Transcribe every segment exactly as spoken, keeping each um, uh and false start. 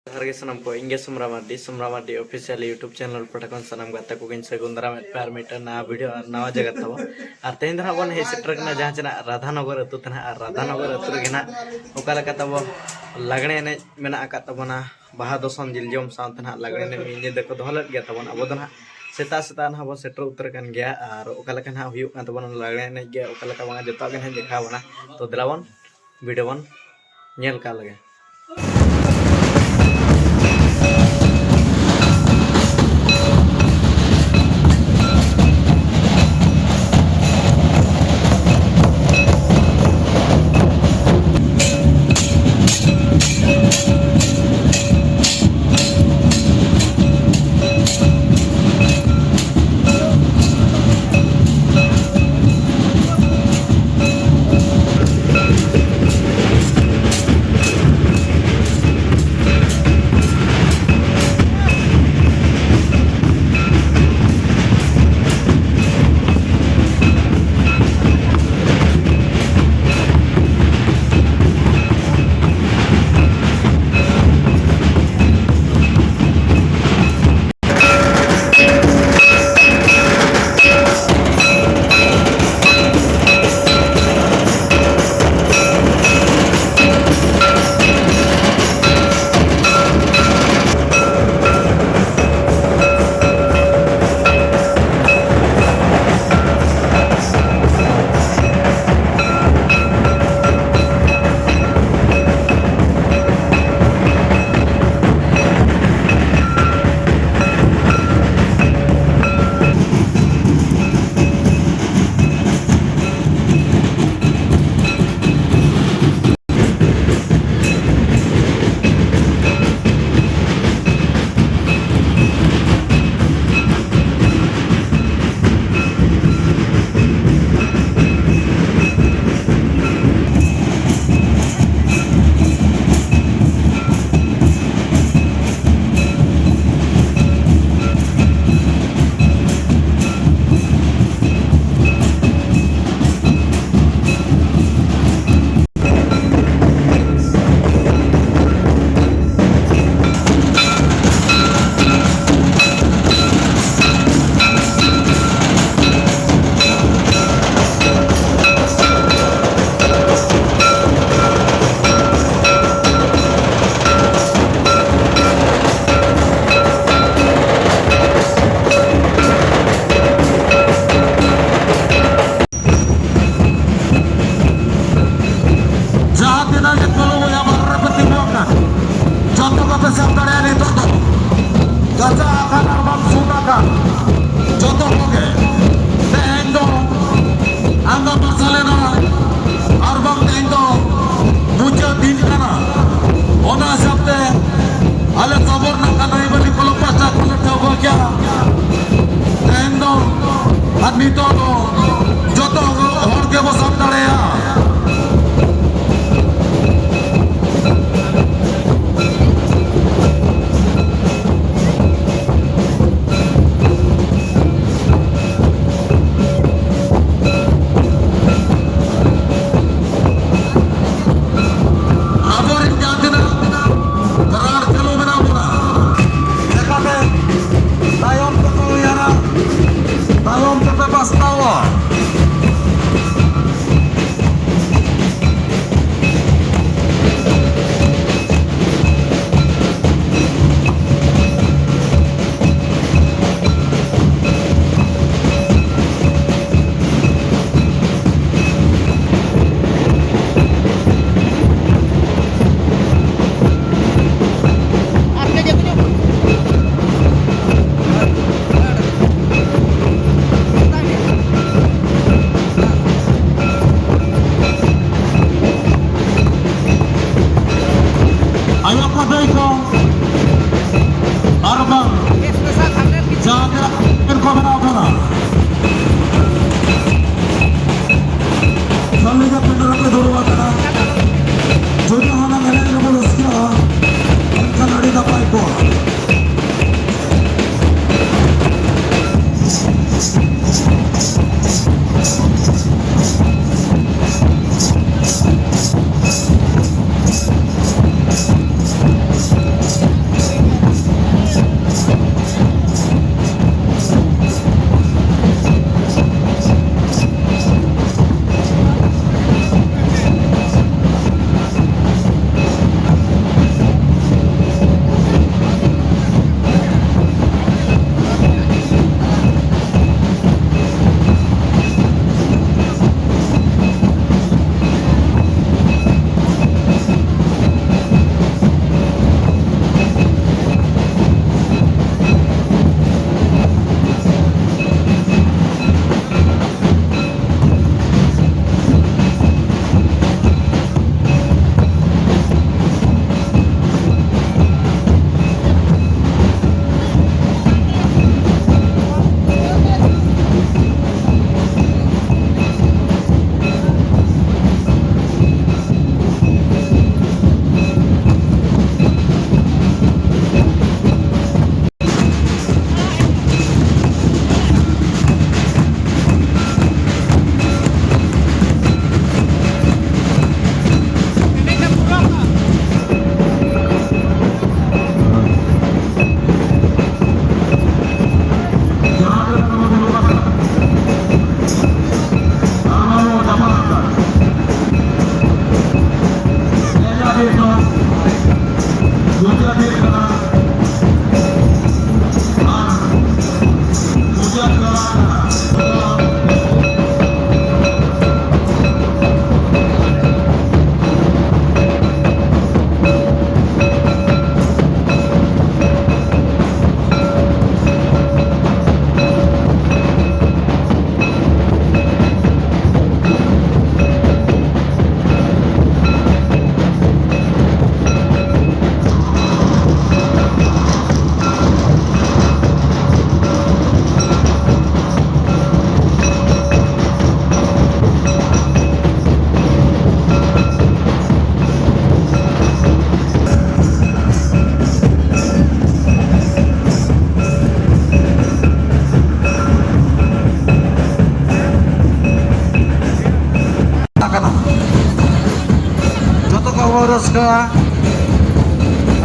ᱡᱚᱦᱟᱨ ᱜᱮ ᱥᱟᱱᱟᱢ ᱠᱚ, ᱤᱧ ᱜᱮ ᱥᱩᱢᱨᱟ Mardi, ᱥᱩᱢᱨᱟ Mardi Official YouTube channel ᱯᱟᱦᱴᱟ ᱠᱷᱚᱱ ᱥᱟᱱᱟᱢ ᱜᱟᱛᱮ ᱠᱚᱜᱮᱧ ᱥᱟᱹᱜᱩᱱ ᱫᱟᱨᱟᱢᱮᱫ ᱯᱮᱭᱟ ᱟᱨ ᱢᱤᱫᱴᱟᱝ ᱱᱟᱣᱟ video ᱟᱨ ᱱᱟᱣᱟ ᱡᱟᱭᱜᱟ ᱛᱟᱵᱚ᱾ ᱟᱨ ᱛᱮᱦᱮᱧ ᱫᱚ ᱱᱟᱦᱟᱜ ᱵᱚᱱ ᱦᱮᱡ ᱥᱮᱴᱮᱨ ᱠᱟᱱᱟ ᱡᱟᱦᱟᱸ ᱪᱮ ᱱᱟᱦᱟᱜ ᱨᱟᱫᱷᱟᱱᱚᱜᱚᱨ ᱟᱹᱛᱩ ᱛᱮ ᱱᱟᱦᱟᱜ᱾ ᱟᱨ ᱨᱟᱫᱷᱟᱱᱚᱜᱚᱨ ᱟᱹᱛᱩ ᱨᱮᱜᱮ ᱱᱟᱦᱟᱜ ᱚᱠᱟ ᱞᱮᱠᱟ ᱛᱟᱵᱚ ᱞᱟᱜᱽᱲᱮ ᱮᱱᱮᱡ ᱢᱮᱱᱟᱜ ᱟᱠᱟᱫ ᱛᱟᱵᱚᱱᱟ, ᱵᱟᱦᱟ ᱫᱚᱥᱚᱱ ᱡᱤᱞ ᱡᱚᱢ ᱥᱟᱶᱛᱮ ᱱᱟᱦᱟᱜ ᱞᱟᱜᱽᱲᱮ ᱮᱱᱮᱡ ᱢᱤᱫ ᱧᱤᱫᱟᱹ ᱠᱚ ᱫᱚᱦᱚ ᱞᱮᱫ ᱜᱮᱭᱟ ᱛᱟᱵᱚᱱ᱾ ᱟᱵᱚ ᱫᱚ ᱱᱟᱦᱟᱜ ᱥᱮᱛᱟᱜ ᱥᱮᱛᱟᱜ ᱱᱟᱦᱟᱜ ᱵᱚᱱ ᱥᱮᱴᱮᱨ ᱩᱛᱟᱹᱨ ᱟᱠᱟᱱ ᱜᱮᱭᱟ᱾ ᱟᱨ ᱚᱠᱟ ᱞᱮᱠᱟ ᱱᱟᱦᱟᱜ ᱦᱩᱭᱩᱜ ᱠᱟᱱ ᱛᱟᱵᱚᱱᱟ ᱞᱟᱜᱽᱲᱮ ᱮᱱᱮᱡ ᱜᱮ, ᱚᱠᱟ ᱞᱮᱠᱟ ᱵᱟᱝᱟ, ᱡᱚᱛᱚᱣᱟᱜ ᱜᱮ ᱱᱟᱦᱟᱜ ᱫᱮᱠᱷᱟᱣ ᱵᱚᱱᱟ᱾ ᱛᱚ ᱫᱮᱞᱟ ᱵᱚᱱ video ᱵᱚᱱ ᱧᱮᱞ ᱠᱟᱜ ᱞᱮᱜᱮ᱾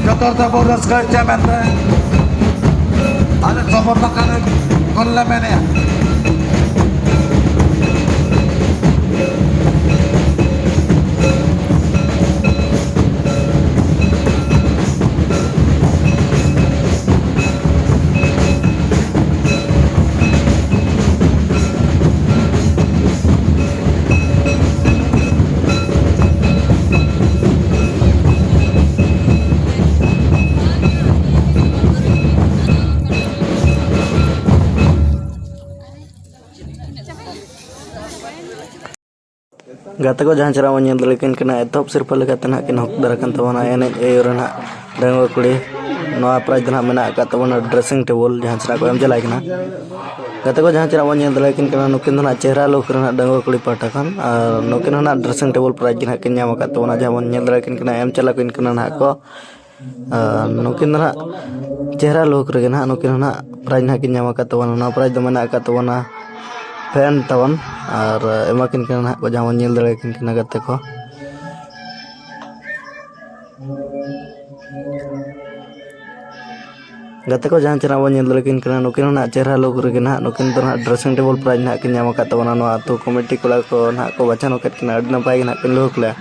ᱡᱚᱛᱚ ᱦᱚᱲ ᱛᱮᱵᱚ ᱨᱟᱹᱥᱠᱟᱹ ᱦᱚᱪᱚᱭᱟ ᱢᱮᱱᱛᱮ ᱟᱞᱮ ᱥᱚᱢᱚᱨᱛᱷᱚᱠ ᱠᱷᱚᱱ ᱞᱮ ᱢᱮᱱᱮᱜᱼᱟ᱾ ᱜᱟᱛᱮ ᱠᱚ, ᱡᱟᱦᱟᱸ ᱪᱮᱦᱨᱟ ᱵᱚᱱ ᱧᱮᱞ ᱫᱟᱲᱮᱭᱟᱠᱤᱱ ᱠᱟᱱᱟ, ᱮᱛᱚᱦᱚᱵ ᱥᱤᱨᱯᱟᱹ ᱞᱮᱠᱟᱛᱮ ᱱᱟᱦᱟᱜ ᱠᱤᱱ ᱦᱚᱠᱫᱟᱨ ᱟᱠᱟᱱ ᱛᱟᱵᱚᱱᱟ ᱮᱱᱮᱡ ᱟᱹᱭᱩᱨ ᱨᱮ ᱱᱟᱦᱟᱜ ᱰᱟᱺᱜᱩᱣᱟᱹ ᱠᱩᱲᱤ᱾ ᱱᱚᱣᱟ prize ᱫᱚ ᱱᱟᱦᱟᱜ ᱢᱮᱱᱟᱜ ᱟᱠᱟᱫ ᱛᱟᱵᱚᱱᱟ dressing table, ᱡᱟᱦᱟᱸ ᱪᱮᱦᱨᱟ ᱠᱚ ᱮᱢ ᱪᱟᱞᱟᱭ ᱠᱟᱱᱟ᱾ ᱜᱟᱛᱮ ᱠᱚ, ᱡᱟᱦᱟᱸ ᱪᱮᱦᱨᱟ ᱵᱚᱱ ᱧᱮᱞ ᱫᱟᱲᱮᱭᱟᱠᱤᱱ ᱠᱟᱱᱟ, ᱱᱩᱠᱤᱱ ᱫᱚ ᱱᱟᱦᱟᱜ ᱪᱮᱦᱨᱟ look ᱨᱮ ᱱᱟᱦᱟᱜ ᱰᱟᱺᱜᱩᱣᱟᱹ ᱠᱩᱲᱤ ᱯᱟᱦᱴᱟ ᱠᱷᱚᱱ, ᱟᱨ ᱱᱩᱠᱤᱱ ᱦᱚᱸ ᱱᱟᱦᱟᱜ dressing table prize ᱜᱮ ᱱᱟᱦᱟᱜ ᱠᱤᱱ ᱧᱟᱢ ᱟᱠᱟᱫ ᱛᱟᱵᱚᱱᱟ᱾ ᱡᱟᱦᱟᱸ ᱵᱚᱱ ᱧᱮᱞ ᱫᱟᱲᱮᱭᱟᱠᱤᱱ ᱠᱟᱱᱟ, ᱮᱢ ᱪᱟᱞᱟᱣ ᱠᱤᱱ ᱠᱟᱱᱟ ᱱᱟᱦᱟᱜ ᱠᱚ᱾ ᱟᱨ ᱱᱩᱠᱤᱱ ᱫᱚ ᱱᱟᱦᱟᱜ ᱪᱮᱦᱨᱟ look ᱨᱮᱜᱮ ᱱᱟᱦᱟᱜ ᱱᱩᱠᱤᱱ ᱦᱚᱸ ᱱᱟᱦᱟᱜ prize ᱱᱟᱦᱟᱜ ᱠᱤᱱ ᱧᱟᱢ ᱟᱠᱟᱫ ᱛᱟᱵᱚᱱᱟ᱾ ᱱᱚᱣᱟ prize ᱫᱚ ᱢᱮᱱᱟᱜ ᱟᱠᱟᱫ ᱛᱟᱵᱚᱱᱟ fan ᱛᱟᱵᱚᱱ, ᱟᱨ ᱮᱢᱟ ᱠᱤᱱ ᱠᱟᱱᱟ ᱱᱟᱦᱟᱜ ᱠᱚ, ᱡᱟᱦᱟᱸ ᱵᱚᱱ ᱧᱮᱞ ᱫᱟᱲᱮᱭᱟᱠᱤᱱ ᱠᱟᱱᱟ ᱜᱟᱛᱮ ᱠᱚ᱾ ᱜᱟᱛᱮ ᱠᱚ, ᱡᱟᱦᱟᱸ ᱪᱮᱦᱨᱟ ᱵᱚᱱ ᱧᱮᱞ ᱫᱟᱲᱮᱭᱟᱠᱤᱱ ᱠᱟᱱᱟ, ᱱᱩᱠᱤᱱ ᱦᱚᱸ ᱱᱟᱦᱟᱜ ᱪᱮᱦᱨᱟ look ᱨᱮᱜᱮ ᱱᱟᱦᱟᱜ ᱱᱩᱠᱤᱱ ᱫᱚ ᱱᱟᱦᱟᱜ dressing table prize ᱱᱟᱦᱟᱜ ᱠᱤᱱ ᱧᱟᱢ ᱟᱠᱟᱫ ᱛᱟᱵᱚᱱᱟ᱾ ᱱᱚᱣᱟ ᱟᱹᱛᱩ committee ᱠᱚᱲᱟ ᱠᱚ ᱱᱟᱦᱟᱜ ᱠᱚ ᱵᱟᱪᱷᱟᱣ ᱟᱠᱟᱫ ᱠᱤᱱᱟ, ᱟᱹᱰᱤ ᱱᱟᱯᱟᱭ ᱜᱮ ᱱᱟᱦᱟᱜ ᱠᱤᱱ ᱞᱩᱦᱩᱠ ᱞᱮᱜᱼᱟ᱾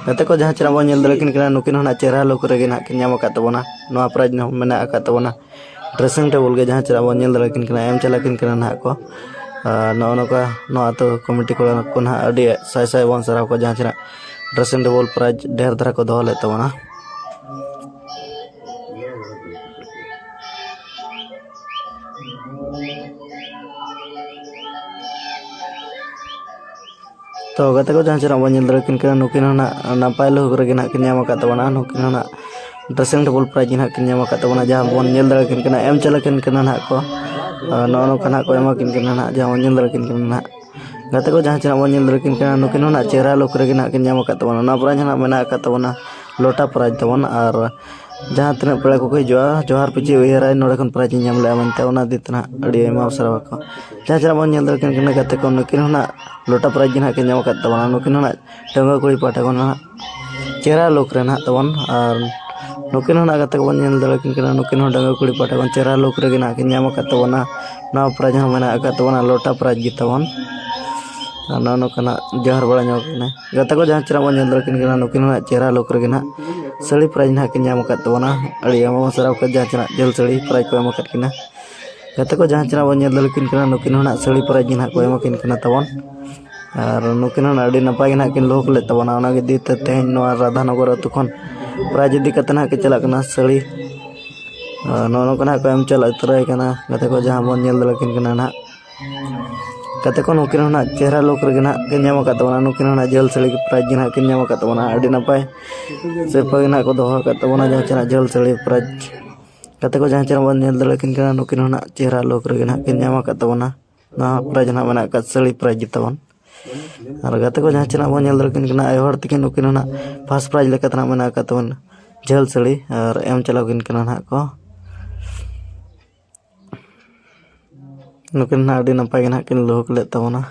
ᱜᱟᱛᱮ ᱠᱚ, ᱡᱟᱦᱟᱸ ᱪᱮᱦᱨᱟ ᱵᱚᱱ ᱧᱮᱞ ᱫᱟᱲᱮᱭᱟᱠᱤᱱ ᱠᱟᱱᱟ, ᱱᱩᱠᱤᱱ ᱦᱚᱸ ᱱᱟᱦᱟᱜ ᱪᱮᱦᱨᱟ look ᱨᱮᱜᱮ ᱱᱟᱦᱟᱜ ᱠᱤᱱ ᱧᱟᱢ ᱟᱠᱟᱫ ᱛᱟᱵᱚᱱᱟ᱾ ᱱᱚᱣᱟ prize ᱦᱚᱸ ᱢᱮᱱᱟᱜ ᱟᱠᱟᱫ ᱛᱟᱵᱚᱱᱟ dressing table ᱜᱮ, ᱡᱟᱦᱟᱸ ᱪᱮᱦᱨᱟ ᱵᱚᱱ ᱧᱮᱞ ᱫᱟᱲᱮᱭᱟᱠᱤᱱ ᱠᱟᱱᱟ, ᱮᱢ ᱪᱟᱞᱟᱣ ᱠᱤᱱ ᱠᱟᱱᱟ ᱱᱟᱦᱟᱜ ᱠᱚ᱾ ᱟᱨ ᱱᱚᱜᱼᱚ ᱱᱚᱝᱠᱟ ᱱᱚᱣᱟ ᱟᱹᱛᱩ committee ᱠᱚᱲᱟ ᱠᱚ ᱱᱟᱦᱟᱜ ᱟᱹᱰᱤ ᱥᱟᱭ ᱥᱟᱭ ᱵᱚᱱ ᱥᱟᱨᱦᱟᱣ ᱠᱚᱣᱟ, ᱡᱟᱦᱟᱸ ᱪᱮᱦᱨᱟ dressing table prize ᱰᱷᱮᱨ ᱫᱷᱟᱨᱟ ᱠᱚ ᱫᱚᱦᱚ ᱞᱮᱫ ᱛᱟᱵᱚᱱᱟ᱾ ᱛᱚ ᱜᱟᱛᱮ ᱠᱚ, ᱡᱟᱦᱟᱸ ᱪᱮᱦᱨᱟ ᱵᱚᱱ ᱧᱮᱞ ᱫᱟᱲᱮᱭᱟᱠᱤᱱ ᱠᱟᱱᱟ, ᱱᱩᱠᱤᱱ ᱦᱚᱸ ᱱᱟᱜ ᱱᱟᱯᱟᱭ ᱞᱩᱦᱩᱠ ᱨᱮᱜᱮ ᱱᱟᱜ ᱠᱤᱱ ᱧᱟᱢ ᱟᱠᱟᱫ ᱛᱟᱵᱚᱱᱟ᱾ ᱱᱩᱠᱤᱱ ᱦᱚᱸ ᱱᱟᱜ dressing table prize ᱜᱮ ᱱᱟᱜ ᱠᱤᱱ ᱧᱟᱢ ᱟᱠᱟᱫ ᱛᱟᱵᱚᱱᱟ, ᱡᱟᱦᱟᱸ ᱵᱚᱱ ᱧᱮᱞ ᱫᱟᱲᱮᱭᱟᱠᱤᱱ ᱠᱟᱱᱟ, ᱮᱢ ᱪᱟᱞᱟᱠᱤᱱ ᱠᱟᱱᱟ ᱱᱟᱜ ᱠᱚ᱾ ᱟᱨ ᱱᱚᱜᱼᱚ ᱱᱚᱝᱠᱟ ᱱᱟᱜ ᱠᱚ ᱮᱢᱟ ᱠᱤᱱ ᱠᱟᱱᱟ ᱱᱟᱜ, ᱡᱟᱦᱟᱸ ᱵᱚᱱ ᱧᱮᱞ ᱫᱟᱲᱮᱭᱟᱠᱤᱱ ᱠᱟᱱᱟ ᱱᱟᱜ᱾ ᱜᱟᱛᱮ ᱠᱚ, ᱡᱟᱦᱟᱸ ᱪᱮᱦᱨᱟ ᱵᱚᱱ ᱧᱮᱞ ᱫᱟᱲᱮᱭᱟᱠᱤᱱ ᱠᱟᱱᱟ, ᱱᱩᱠᱤᱱ ᱦᱚᱸ ᱱᱟᱜ ᱪᱮᱦᱨᱟ ᱞᱩᱠ ᱨᱮᱜᱮ ᱱᱟᱜ ᱠᱤᱱ ᱧᱟᱢ ᱟᱠᱟᱫ ᱛᱟᱵᱚᱱᱟ᱾ ᱚᱱᱟ prize ᱦᱚᱸ ᱱᱟᱜ ᱢᱮᱱᱟᱜ ᱟᱠᱟᱫ ᱛᱟᱵᱚᱱᱟ ᱞᱚᱴᱟ prize ᱛᱟᱵᱚᱱ᱾ ᱟᱨ ᱡᱟᱦᱟᱸ ᱛᱤᱱᱟᱹᱜ ᱯᱮᱲᱟ ᱠᱚᱠᱚ ᱦᱤᱡᱩᱜᱼᱟ, ᱡᱚᱦᱟᱨ ᱯᱤᱪᱷᱤ ᱩᱭᱦᱟᱹᱨᱟᱭ, ᱱᱚᱰᱮ ᱠᱷᱚᱱ prize ᱤᱧ ᱧᱟᱢ ᱞᱮᱜᱼᱟ ᱢᱮᱱᱛᱮ, ᱚᱱᱟ ᱫᱤᱠ ᱛᱮ ᱱᱟᱜ ᱟᱹᱰᱤ ᱟᱭᱢᱟ ᱥᱟᱨᱦᱟᱣ ᱠᱚ᱾ ᱡᱟᱦᱟᱸ ᱪᱮᱦᱨᱟ ᱵᱚᱱ ᱧᱮᱞ ᱫᱟᱲᱮᱭᱟᱠᱤᱱ ᱠᱟᱱᱟ ᱜᱟᱛᱮ ᱠᱚ, ᱱᱩᱠᱤᱱ ᱦᱚᱸ ᱱᱟᱜ ᱞᱚᱴᱟ prize ᱜᱮ ᱱᱟᱜ ᱠᱤᱱ ᱧᱟᱢ ᱟᱠᱟᱫ ᱛᱟᱵᱚᱱᱟ᱾ ᱱᱩᱠᱤᱱ ᱦᱚᱸ ᱱᱟᱜ ᱰᱟᱺᱜᱩᱣᱟᱹ ᱠᱩᱲᱤ ᱯᱟᱦᱴᱟ ᱠᱷᱚᱱ ᱱᱟᱜ ᱪᱮᱦᱨᱟ ᱞᱩᱠ ᱨᱮ ᱱᱟᱜ ᱛᱟᱵᱚᱱ᱾ ᱟᱨ ᱱᱩᱠᱤᱱ ᱦᱚᱸ ᱱᱟᱜ ᱜᱟᱛᱮ ᱠᱚᱵᱚᱱ ᱧᱮᱞ ᱫᱟᱲᱮᱭᱟᱠᱤᱱ ᱠᱟᱱᱟ, ᱱᱩᱠᱤᱱ ᱦᱚᱸ ᱰᱟᱺᱜᱩᱣᱟᱹ ᱠᱩᱲᱤ ᱯᱟᱦᱴᱟ ᱠᱷᱚᱱ ᱪᱮᱦᱨᱟ ᱞᱩᱠ ᱨᱮᱜᱮ ᱱᱟᱜ ᱠᱤᱱ ᱧᱟᱢ ᱟᱠᱟᱫ ᱛᱟᱵᱚᱱᱟ᱾ ᱱᱚᱣᱟ ᱯᱨᱟᱭᱤᱡᱽ ᱦᱚᱸ ᱢᱮᱱᱟᱜ ᱟᱠᱟᱫ ᱛᱟᱵᱚᱱᱟ ᱞᱚᱴᱟ ᱯᱨᱟᱭᱤᱡᱽ ᱜᱮ ᱛᱟᱵᱚᱱ᱾ ᱟᱨ ᱱᱚᱜᱼᱚ ᱱᱚᱝᱠᱟᱱᱟᱜ ᱡᱚᱦᱟᱨ ᱵᱟᱲᱟ ᱧᱚᱜ ᱠᱟᱱᱟ᱾ ᱜᱟᱛᱮ ᱠᱚ ᱡᱟᱦᱟᱸ ᱪᱮᱦᱨᱟ ᱵᱚᱱ ᱧᱮᱞ ᱫᱟᱲᱮᱭᱟᱠᱤᱱ ᱠᱟᱱᱟ, ᱱᱩᱠᱤᱱ ᱦᱚᱸ ᱱᱟᱜ ᱪᱮᱦᱨᱟ ᱞᱩᱠ ᱨᱮᱜᱮ ᱱᱟᱜ ᱥᱟᱹᱲᱤ ᱯᱨᱟᱭᱤᱡᱽ ᱱᱟᱜ ᱠᱤᱱ ᱧᱟᱢ ᱟᱠᱟᱫ ᱛᱟᱵᱚᱱᱟ᱾ ᱟᱹᱰᱤ ᱟᱭᱢᱟ ᱵᱚᱱ ᱥᱟᱨᱦᱟᱣ ᱠᱚᱣᱟ ᱡᱟᱦᱟᱸ ᱪᱮᱦᱨᱟ ᱡᱷᱟᱹᱞ ᱥᱟᱹᱲᱤ ᱯᱨᱟᱭᱤᱡᱽ ᱠᱚ ᱮᱢ ᱟᱠᱟᱫ ᱠᱤᱱᱟ᱾ ᱜᱟᱛᱮ ᱠᱚ ᱡᱟᱦᱟᱸ ᱪᱮᱦᱨᱟ ᱵᱚᱱ ᱧᱮᱞ ᱫᱟᱲᱮᱭᱟᱠᱤᱱ ᱠᱟᱱᱟ, ᱱᱩᱠᱤᱱ ᱦᱚᱸ ᱱᱟᱜ ᱥᱟᱹᱲᱤ ᱯᱨᱟᱭᱤᱡᱽ ᱜᱮ ᱱᱟᱜ ᱠᱚ ᱮᱢ ᱟᱹᱠᱤᱱ ᱠᱟᱱᱟ ᱛᱟᱵᱚᱱ᱾ ᱟᱨ ᱱᱩᱠᱤᱱ ᱦᱚᱸ ᱟᱹᱰᱤ ᱱᱟᱯᱟᱭ ᱜᱮ ᱱᱟᱜ ᱠᱤᱱ ᱞᱩᱠ ᱞᱮᱫ ᱛᱟᱵᱚᱱᱟ᱾ ᱚᱱᱟ ᱤᱫᱤ ᱛᱮ ᱛᱮᱦᱮᱧ ᱱᱚᱣᱟ ᱨᱟᱫᱷᱟᱱᱚᱜᱚᱨ ᱟᱹᱛᱩ ᱠᱷᱚᱱ ᱯᱨᱟᱭᱤᱡᱽ ᱤᱫᱤ ᱠᱟᱛᱮ ᱱᱟᱜ ᱠᱤᱱ ᱪᱟᱞᱟᱜ ᱠᱟᱱᱟ ᱥᱟᱹᱲᱤ᱾ ᱟᱨ ᱱᱚᱜᱼᱚ ᱱᱚᱝᱠᱟ ᱱᱟᱜ ᱠᱚ ᱮᱢ ᱪᱟᱞᱟᱜ ᱩᱛᱟᱹᱨᱟᱭ ᱠᱟᱱᱟ᱾ ᱜᱟᱛᱮ ᱠᱚ ᱡᱟᱦᱟᱸ ᱵᱚᱱ ᱧᱮᱞ ᱫᱟᱲᱮᱭᱟᱠᱤᱱ ᱠᱟᱱᱟ ᱱᱟᱜ, ᱜᱟᱛᱮ ᱠᱚ ᱱᱩᱠᱤᱱ ᱦᱚᱸ ᱱᱟᱜ ᱪᱮᱦᱨᱟ ᱞᱩᱠ ᱨᱮᱜᱮ ᱱᱟᱜ ᱠᱤᱱ ᱧᱟᱢ ᱟᱠᱟᱫ ᱛᱟᱵᱚᱱᱟ᱾ ᱱᱩᱠᱤᱱ ᱦᱚᱸ ᱱᱟᱜ ᱡᱷᱟᱹᱞ ᱥᱟᱹᱲᱤ ᱯᱨᱟᱭᱤᱡᱽ ᱜᱮ ᱱᱟᱜ ᱠᱤᱱ ᱧᱟᱢ ᱟᱠᱟᱫ ᱛᱟᱵᱚᱱᱟ᱾ ᱟᱹᱰᱤ ᱱᱟᱯᱟᱭ ᱥᱤᱨᱯᱟᱹ ᱜᱮ ᱱᱟᱜ ᱠᱚ ᱫᱚᱦᱚ ᱟᱠᱟᱫ ᱛᱟᱵᱚᱱᱟ, ᱡᱟᱦᱟᱸ ᱪᱮ ᱱᱟᱜ ᱡᱷᱟᱹᱞ ᱥᱟᱹᱲᱤ ᱯᱨᱟᱭᱤᱡᱽ᱾ ᱜᱟᱛᱮ ᱠᱚ ᱡᱟᱦᱟᱸ ᱪᱮᱦᱨᱟ ᱵᱚᱱ ᱧᱮᱞ ᱫᱟᱲᱮᱭᱟᱠᱤᱱ ᱠᱟᱱᱟ, ᱱᱩᱠᱤᱱ ᱦᱚᱸ ᱱᱟᱜ ᱪᱮᱦᱨᱟ ᱞᱩᱠ ᱨᱮᱜᱮ ᱱᱟᱜ ᱠᱤᱱ ᱧᱟᱢ ᱟᱠᱟᱫ ᱛᱟᱵᱚᱱᱟ᱾ ᱱᱚᱣᱟ ᱯᱨᱟᱭᱤᱡᱽ ᱱᱟᱜ ᱢᱮᱱᱟᱜ ᱟᱠᱟᱫ ᱥᱟᱹᱲᱤ ᱯᱨᱟᱭᱤᱡᱽ ᱜᱮ ᱛᱟᱵᱚᱱ᱾ ᱟᱨ ᱜᱟᱛᱮ ᱠᱚ ᱡᱟᱦᱟᱸ ᱪᱮ ᱱᱟᱜ ᱵᱚᱱ ᱧᱮᱞ ᱫᱟᱲᱮᱭᱟᱠᱤᱱ ᱠᱟᱱᱟ, ᱟᱭᱳ ᱦᱚᱲ ᱛᱟᱹᱠᱤᱱ ᱱᱩᱠᱤᱱ ᱦᱚᱸ ᱱᱟᱜ ᱯᱷᱟᱥᱴ ᱯᱨᱟᱭᱤᱡᱽ ᱞᱮᱠᱟᱛᱮ ᱱᱟᱜ ᱢᱮᱱᱟᱜ ᱟᱠᱟᱫ ᱛᱟᱵᱚᱱᱟ ᱡᱷᱟᱹᱞ ᱥᱟᱹᱲᱤ, ᱟᱨ ᱮᱢ ᱪᱟᱞᱟᱣ ᱠᱤᱱ ᱠᱟᱱᱟ ᱱᱟᱜ ᱠᱚ᱾ ᱱᱩᱠᱤᱱ ᱱᱟᱜ ᱟᱹᱰᱤ ᱱᱟᱯᱟᱭ ᱜᱮ ᱱᱟᱜ ᱠᱤᱱ ᱞᱩᱠ ᱞᱮᱫ ᱛᱟᱵᱚᱱᱟ᱾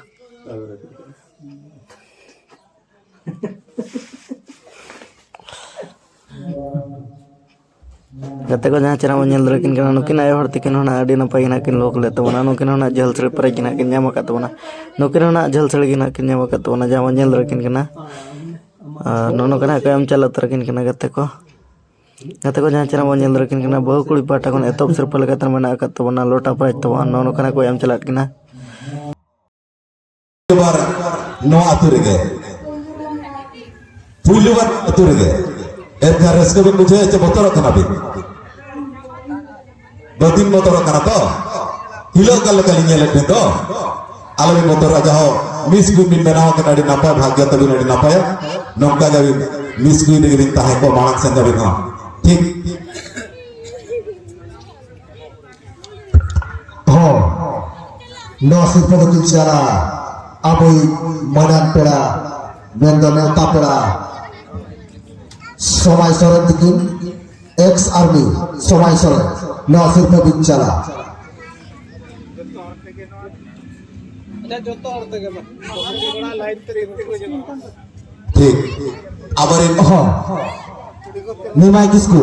ᱜᱟᱛᱮ ᱠᱚ ᱡᱟᱦᱟᱸ ᱪᱮᱦᱨᱟ ᱵᱚᱱ ᱧᱮᱞ ᱫᱟᱲᱮᱭᱟᱠᱤᱱ ᱠᱟᱱᱟ, ᱱᱩᱠᱤᱱ ᱟᱭᱳ ᱦᱚᱲ ᱛᱟᱹᱠᱤᱱ ᱦᱚᱸ ᱱᱟᱜ ᱟᱹᱰᱤ ᱱᱟᱯᱟᱭ ᱜᱮ ᱱᱟᱜ ᱠᱤᱱ ᱞᱩᱠ ᱞᱮᱫ ᱛᱟᱵᱚᱱᱟ᱾ ᱱᱩᱠᱤᱱ ᱦᱚᱸ ᱱᱟᱜ ᱡᱷᱟᱹᱞ ᱥᱟᱹᱲᱤ ᱯᱨᱟᱭᱤᱡᱽ ᱜᱮ ᱱᱟᱜ ᱠᱤᱱ ᱧᱟᱢ ᱟᱠᱟᱫ ᱛᱟᱵᱚᱱᱟ᱾ ᱱᱩᱠᱤᱱ ᱦᱚᱸ ᱱᱟᱜ ᱡᱷᱟᱹᱞ ᱥᱟᱹᱲᱤ ᱜᱮ ᱱᱟᱜ ᱠᱤᱱ ᱧᱟᱢ ᱟᱠᱟᱫ ᱛᱟᱵᱚᱱᱟ, ᱡᱟᱦᱟᱸ ᱵᱚᱱ ᱧᱮᱞ ᱫᱟᱲᱮᱭᱟᱠᱤᱱ ᱠᱟᱱᱟ᱾ ᱟᱨ ᱱᱚᱜᱼᱚ ᱱᱚᱝᱠᱟ ᱱᱟᱜ ᱠᱚ ᱮᱢ ᱪᱟᱞ ᱩᱛᱟᱹᱨ ᱟᱹᱠᱤᱱ ᱠᱟᱱᱟ ᱜᱟᱛᱮ ᱠᱚ᱾ ᱜᱟᱛᱮ ᱠᱚ ᱡᱟᱦᱟᱸ ᱪᱮᱦᱨᱟ ᱵᱚᱱ ᱧᱮᱞ ᱫᱟᱲᱮᱭᱟᱠᱤᱱ ᱠᱟᱱᱟ, ᱵᱟᱹᱦᱩ ᱠᱩᱲᱤ ᱯᱟᱦᱴᱟ ᱠᱷᱚᱱ ᱮᱛᱚᱦᱚᱵ ᱥᱤᱨᱯᱟᱹ ᱞᱮᱠᱟᱛᱮ ᱢᱮᱱᱟᱜ ᱟᱠᱟᱫ ᱛᱟᱵᱚᱱᱟ ᱞᱚᱴᱟ ᱯᱨᱟᱭᱤᱡᱽ ᱛᱟᱵᱚᱱ᱾ ᱱᱚᱜᱼᱚ ᱱᱚᱝᱠᱟ ᱱᱟᱜ ᱠᱚ ᱮᱢ ᱪᱟᱞᱟᱜ ᱠᱟᱱᱟ᱾ ᱵᱟᱨ ᱱᱚᱣᱟ ᱟᱹᱛᱩ ᱨᱮᱜᱮ, ᱯᱩᱭᱞᱩ ᱵᱟᱨ ᱟᱹᱛᱩ ᱨᱮᱜᱮ᱾ ᱮᱱᱠᱷᱟᱱ ᱨᱟᱹᱥᱠᱟᱹ ᱵᱤᱱ ᱵᱩᱡᱷᱟᱹᱣᱮᱫ ᱪᱮ ᱵᱚᱛᱚᱨᱚᱜ ᱠᱟᱱᱟ ᱵᱤᱱ? ᱵᱟᱹᱵᱤᱱ ᱵᱚᱛᱚᱨᱚᱜ ᱠᱟᱱᱟ ᱛᱚ? ᱦᱤᱞᱟᱹᱜ ᱠᱟᱱ ᱞᱮᱠᱟ ᱞᱤᱧ ᱧᱮᱞᱮᱫ ᱵᱤᱱ ᱫᱚ᱾ ᱟᱞᱚᱵᱤᱱ ᱵᱚᱛᱚᱨᱚᱜᱼᱟ, ᱡᱟᱦᱳ ᱢᱤᱥ ᱠᱩᱭᱤᱱ ᱵᱤᱱ ᱵᱮᱱᱟᱣ ᱟᱠᱟᱱᱟ, ᱟᱹᱰᱤ ᱱᱟᱯᱟᱭ ᱵᱷᱟᱜᱽᱭᱚ ᱛᱟᱹᱵᱤᱱ, ᱟᱹᱰᱤ ᱱᱟᱯᱟᱭᱟ᱾ ᱱᱚᱝᱠᱟ ᱜᱮ ᱢᱤᱥ ᱠᱩᱭᱤᱱ ᱨᱮᱜᱮ ᱵᱤᱱ ᱛᱟᱦᱮᱸ ᱠᱚᱜ ᱢᱟᱲᱟᱝ ᱥᱮᱱ ᱫᱷᱟᱹᱵᱤᱡ ᱦᱚᱸ᱾ ᱴᱷᱤᱠ? ᱦᱚᱸ, ᱱᱚᱣᱟ ᱥᱤᱨᱯᱟᱹ ᱫᱚ ᱠᱤᱱ ᱪᱟᱞᱟ ᱟᱵᱚᱭᱤᱡ ᱢᱟᱹᱱᱟᱱ ᱯᱮᱲᱟ, ᱢᱮᱱᱫᱚ ᱱᱮᱣᱛᱟ ᱯᱮᱲᱟ ᱥᱚᱢᱟᱭ ᱥᱚᱨᱮᱱ ᱛᱤᱠᱤᱱ, ᱮᱠᱥ ᱟᱨᱢᱤ ᱥᱚᱢᱟᱭ ᱥᱚᱨᱮᱱ, ᱱᱚᱣᱟ ᱥᱤᱨᱯᱟᱹ ᱵᱤᱱ ᱪᱟᱞᱟ᱾ ᱴᱷᱤᱠ, ᱟᱵᱚᱨᱮᱱ ᱦᱚᱸ ᱱᱤᱢᱟᱭ ᱠᱤᱥᱠᱩ᱾